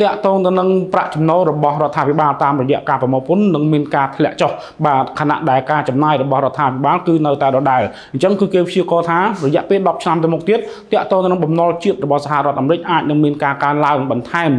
តាក់ទងទៅនឹងប្រាក់ចំណូលរបស់រដ្ឋាភិបាលតាមរយៈការប្រមូលពន្ធនឹងមានការធ្លាក់ចុះបាទខណៈដែលការចំណាយរបស់រដ្ឋាភិបាលគឺនៅតែដដែលអញ្ចឹងគឺគេព្យាករណ៍ថារយៈពេល10ឆ្នាំទៅមុខទៀតតាក់ទងទៅនឹងបំណុលជាតិរបស់សហរដ្ឋអាមេរិកអាចនឹងមានការកើនឡើងបន្ថែម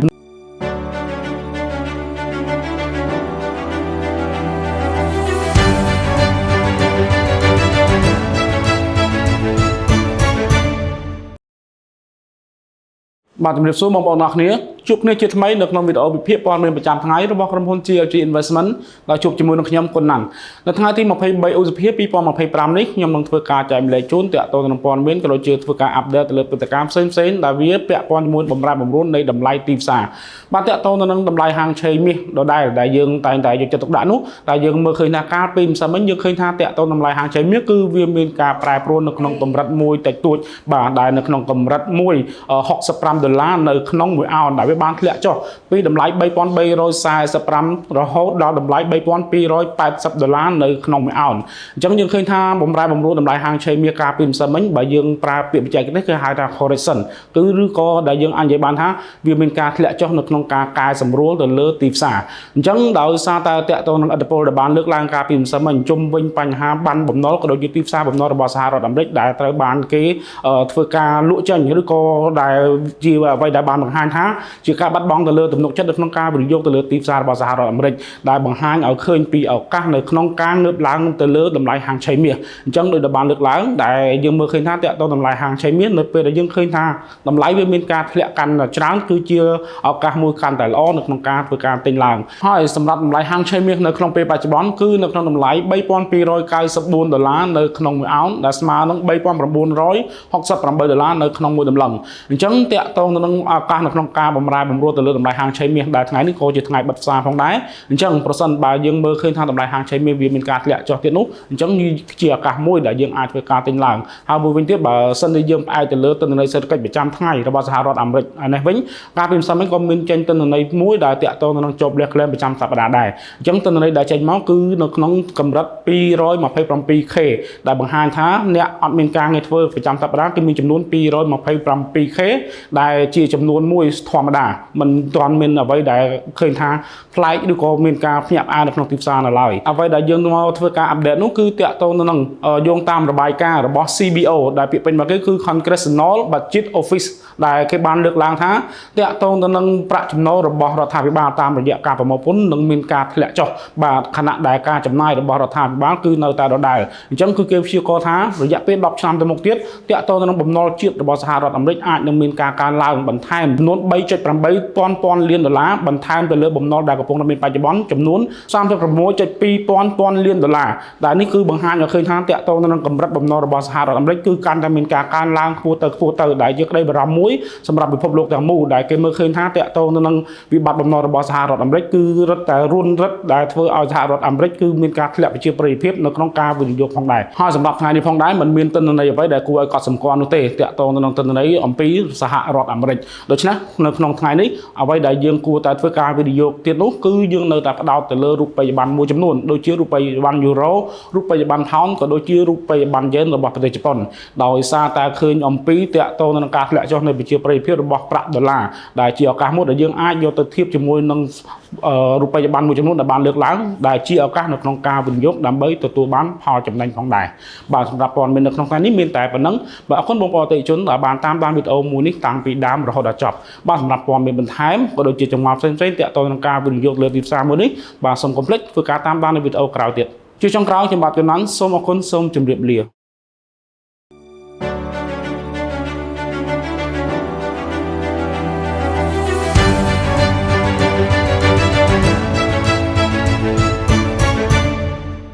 បាទជំរាបសួរបងប្អូនអរគ្នាជួបគ្នាជាថ្មីនៅក្នុងវីដេអូវិភាគព័ត៌មានប្រចាំថ្ងៃរបស់ក្រុមហ៊ុន GLG Investment ដែលជួបជាមួយនឹងខ្ញុំគុណណាន់នៅថ្ងៃទី23ឧសភា2025នេះខ្ញុំនឹងធ្វើការចែករំលែកជូនទាក់ទងទៅនឹងព័ត៌មានក៏ដូចជាធ្វើការ update ទៅលើព្រឹត្តិការណ៍ផ្សេងៗដែលវាពាក់ព័ន្ធជាមួយបំរែបំរួលនៃតម្លៃទីផ្សារបាទទាក់ទងទៅនឹងតម្លៃហាងឆេងមាសដដែលដែលយើងតែងតែយកចិត្តទុកដាក់នោះដែលយើងមើលឃើញថាកាលពីម្សិលមិញយើងឃើញថាទាក់ទងតម្លៃហាងឆេងមាសគឺវាមានការប្រែប្រួលនៅក្នុងកម្រិតមួយតិចតួចបាទដែលនៅក្នុងកម្រិតមួយ65ដុល្លារនៅក្នុងមួយអោនដែលវាបានធ្លាក់ចុះពីតម្លៃ3345រហូតដល់តម្លៃ3280ដុល្លារនៅក្នុងមួយអោនអញ្ចឹងយើងឃើញថាបំរែបំរួលតម្លៃហាងឆេងមាសកាលពីម្សិលមិញបើយើងប្រើពាក្យបច្ចេកទេសគឺហៅថា correction គឺឬក៏ដែលយើងអាចនិយាយបានថាវាមានការធ្លាក់ចុះនៅក្នុងការកែសម្រួលទៅលើទីផ្សារអញ្ចឹងដោយសារតែតាក់ទងនឹងឥទ្ធិពលដែលបានលើកឡើងកាលពីម្សិលមិញជុំវិញបញ្ហាបានបំណុលក៏ដូចជាទីផ្សារបំណុលរបស់សហរដ្ឋអាមេរិកដែលត្រូវបានគេធ្វើការលក់ចេញឬក៏ដែលជាអ្វីដែលបានបង្ហាញថាជាការបាត់បង់ទៅលើទំនុកចិត្តនៅក្នុងការវិនិយោគទៅលើទីផ្សាររបស់សហរដ្ឋអាមេរិកដែលបង្ហាញឲ្យឃើញពីឱកាសនៅក្នុងការងើបឡើងទៅលើតម្លៃហាងឆេងមាសអញ្ចឹងដោយដែលបានលើកឡើងដែលយើងមើលឃើញថាតាក់ទងតម្លៃហាងឆេងមាសនៅពេលដែលយើងឃើញថាតម្លៃវាមានការធ្លាក់កាន់តែច្រើនគឺជាឱកាសមួយកាន់តែល្អនៅក្នុងការធ្វើការទិញឡើងហើយសម្រាប់តម្លៃហាងឆេងមាសនៅក្នុងពេលបច្ចុប្បន្នគឺនៅក្នុងតម្លៃ3294ដុល្លារនៅក្នុងមួយអោនដែលស្មើនឹង3968ដុល្លារនៅក្នុងមួយតម្លឹងអញ្ចឹងតាក់ទងទៅនឹងឱកាសនៅក្នុងការបំរែបំរួលទៅលើតម្លៃហាងឆេងមាសដែលថ្ងៃនេះក៏ជាថ្ងៃបិទផ្សារផងដែរអញ្ចឹងប្រសិនបើយើងមើលឃើញថាតម្លៃហាងឆេងមាសវាមានការធ្លាក់ចុះទៀតនោះអញ្ចឹងនេះជាឱកាសមួយដែលយើងអាចធ្វើការទិញឡើងហើយមួយវិញទៀតបើសិនជាយើងផ្អែកទៅលើទិន្នន័យសេដ្ឋកិច្ចប្រចាំថ្ងៃរបស់សហរដ្ឋអាមេរិកនេះវិញកាលពីម្សិលមិញក៏មានចេញទិន្នន័យមួយដែលតាក់ទងទៅនឹង jobless claim ប្រចាំសប្តាហ៍ដែរអញ្ចឹងទិន្នន័យដែលចេញមកគឺនៅក្នុងកម្រិត 227K ដែលបង្ហាញថាអ្នកអត់មានការងារធ្វើប្រចាំសប្តាហ៍គឺមានចំនួន 227K ដែលជាចំនួនមួយធម្មតាមិនទាន់មានអ្វីដែលឃើញថាប្លែកឬក៏មានការភ្ញាក់ផ្អើលនៅក្នុងទីផ្សារនៅឡើយអ្វីដែលយើងមកធ្វើការ update នោះគឺតាក់ទងទៅនឹងយោងតាមរបាយការណ៍របស់ CBO ដែលពាក្យពេញមកគេគឺ Congressional Budget Office ដែលគេបានលើកឡើងថាតាក់ទងទៅនឹងប្រាក់ចំណូលរបស់រដ្ឋាភិបាលតាមរយៈការប្រមូលពន្ធនឹងមានការធ្លាក់ចុះបាទខណៈដែលការចំណាយរបស់រដ្ឋាភិបាលគឺនៅតែដដែលអញ្ចឹងគឺគេព្យាករណ៍ថារយៈពេល10ឆ្នាំទៅមុខទៀតតាក់ទងទៅនឹងបំណុលជាតិរបស់សហរដ្ឋអាមេរិកអាចនឹងមានការកើនឡើងបន្ថែមចំនួន3.8ពាន់ពាន់លានដុល្លារបន្ថែមទៅលើបំណុលដែលកំពុងតែមានបច្ចុប្បន្នចំនួន36.2ពាន់ពាន់លានដុល្លារដែលនេះគឺបង្ហាញឲ្យឃើញថាតាក់ទងទៅនឹងកម្រិតបំណុលរបស់សហរដ្ឋអាមេរិកគឺកាន់តែមានការកើនឡើងខ្ពស់ទៅខ្ពស់ទៅដែលជាក្តីបារម្ភមួយសម្រាប់ពិភពលោកទាំងមូលដែលគេមើលឃើញថាតាក់ទងទៅនឹងវិបត្តិបំណុលរបស់សហរដ្ឋអាមេរិកគឺរឹតតែរួនរឹតដែលធ្វើឲ្យសហរដ្ឋអាមេរិកគឺមានការធ្លាក់ប្រជាប្រិយភាពនៅក្នុងការវិនិយោគផងដែរហើយសម្រាប់ថ្ងៃនេះផងដែរมันមានទិន្នន័យអ្វីដែលគួរឲ្យកត់សម្គាល់នោះទេតាក់ទងទៅនឹងទិន្នន័យអំពីសហរដ្ឋអាមេរិកដូច្នេះនៅក្នុងថ្ងៃនេះអ្វីដែលយើងគួរតែធ្វើការវិនិយោគទៀតនោះគឺយើងនៅតែផ្ដោតទៅលើរូបិយប័ណ្ណមួយចំនួនដូចជារូបិយប័ណ្ណយូរ៉ូរូបិយប័ណ្ណថោនក៏ដូចជារូបិយប័ណ្ណយេនរបស់ប្រទេសជប៉ុនដោយសារតែឃើញអំពីតាក់ទងទៅនឹងការធ្លាក់ចុះនៃប្រជាប្រិយភាពរបស់ប្រាក់ដុល្លារដែលជាឱកាសមួយដែលយើងអាចយកទៅធៀបជាមួយនឹងរូបិយប័ណ្ណមួយចំនួនដែលបានលើកឡើងដែលជាឱកាសនៅក្នុងការវិនិយោគដើម្បីទទួលបានផលចំណេញផងដែរបាទសម្រាប់ព័ត៌មាននៅក្នុងថ្ងៃនេះមានតែប៉ុណ្ណឹងបាទអរគុណបងប្អូនអតិថិជនដែលបានតាមដានវីដេអូមួយនេះតាំងពីដើមរហូតដល់ចប់បាទសម្រាប់ព័ត៌មានបន្ថែមក៏ដូចជាចម្ងល់ផ្សេងៗទាក់ទងនឹងការវិនិយោគលើទីផ្សារមួយនេះបាទសូមកុំភ្លេចធ្វើការតាមដាននៅវីដេអូក្រោយទៀតជាចុងក្រោយខ្ញុំបាទកណ្ណាន់សូមអរគុណសូមជម្រាបលា។